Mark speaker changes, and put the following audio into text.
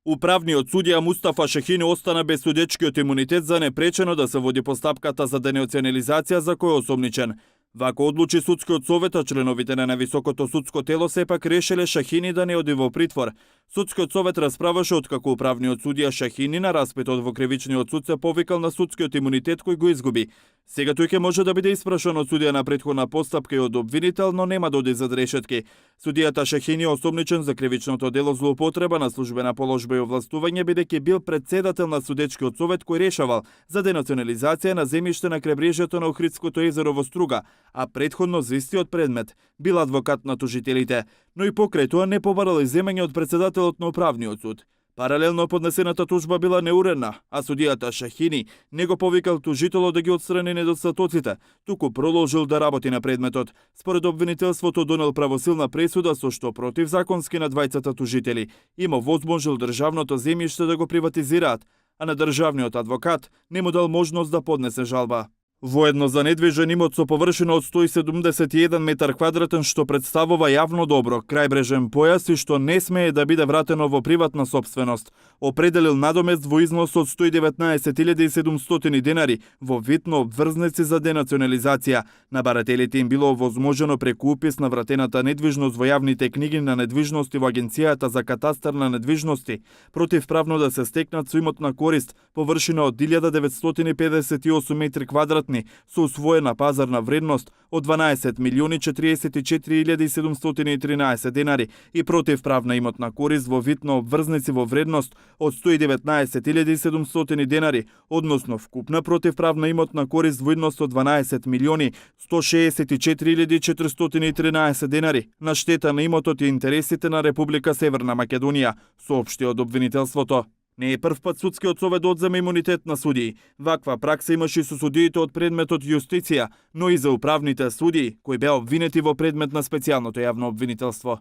Speaker 1: Управниот судија Мустафа Шехини остана без судечкиот имунитет за непречено да се води постапката за денационализација за кој е осомничен. Вако одлучи судскиот совет, а членовите на највисокото судско тело сепак решиле Шахини да не оди во притвор. Судскиот совет расправаше откако управниот судија Шахини на распитот во кривичниот суд се повикал на судскиот имунитет кој го изгуби. Сега тој ќе може да биде испрашан од судија на претходна постапка и од обвинител, но нема да оди зад решетки. Судијата Шахини е осомничен за кривичното дело злоупотреба на службена положба и овластување, бидејќи бил председател на судечкиот совет кој решавал за денационализација на земјиште на крайбрежјето на Охридското езеро во Струга, а предходно за истиот предмет бил адвокат на тужителите, но и покрај тоа не побарал иземање од председателот на управниот суд. Паралелно поднесената тужба била неуредна, а судијата Шахини не го повикал тужителот да ги отстрани недостатоците, туку продолжил да работи на предметот. Според обвинителството донел правосилна пресуда со што противзаконски на двајцата тужители има возможил државното земјиште да го приватизираат, а на државниот адвокат не му дал можност да поднесе жалба. Воедно за недвижен имот со површина од 171 метар квадратен што представува јавно добро, крајбрежен појас и што не смее да биде вратено во приватна сопственост, определил надомест во износ од 119.700 денари во вид на обврзници за денационализација. На барателите им било возможено преку упис на вратената недвижност во јавните книги на недвижности во Агенцијата за катастар на недвижности, противправно да се стекнат со имотна корист површина од 1958 метри квадратни со усвоена пазарна вредност од 12.044.713 денари и противправна имотна корист во вид на обврзници во вредност од 119.700 денари, односно вкупна противправна имотна корист во изnos од 12.164.413 денари на штета на имотот и интересите на Република Северна Македонија, соопшти од обвинителството. Не е прв пат судскиот совет да одземе имунитет на судии. Ваква пракса имаше и со судиите од предметот јустиција, но и за управните судии кои беа обвинети во предмет на специјалното јавно обвинителство.